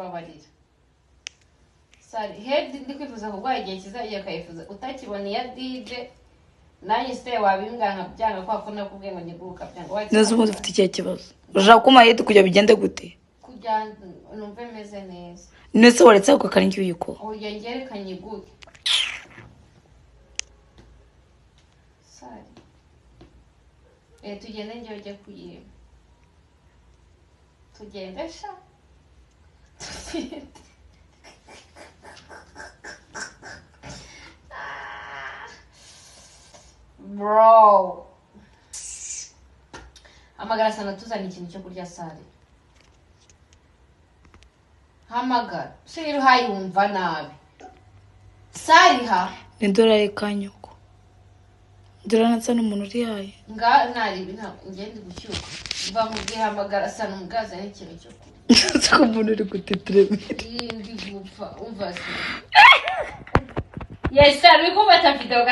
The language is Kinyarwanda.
Mbabarira sari hedi, ndi kwifuza kuguha igihe kizajya ukayifuza utakibona iya DJ. Nanjye site wabimbwira nkabyanga, kubera ko nakubwiye ngo nyiguhe ukabyanga. Neza, ubundi ufite ikihe kibazo? Ushaka ko head kugira bigende gute? Kugira numve meze neza. Nese waretse ako karingi uyiko? Oya, ngereka nyiguhe sari. Tugende, njyewe ujye kuyima. Tugende sha, tugende. Bro, hamagara sana, tuzana ikintu cyo kurya. Sare, hamagara shira, uhayumva nabi sariha. Ni dorari kanyoko, dorari nasa n'umuntu uri haye. Nga naribi, ntabwo ngende gushyuka mva mubwiye, hamagara sana umubwaza n'ikintu cyo kurya. Ko umuntu uri gutitiremira. Ndi gupfa, umva se. Yes sir, uri kumfata video.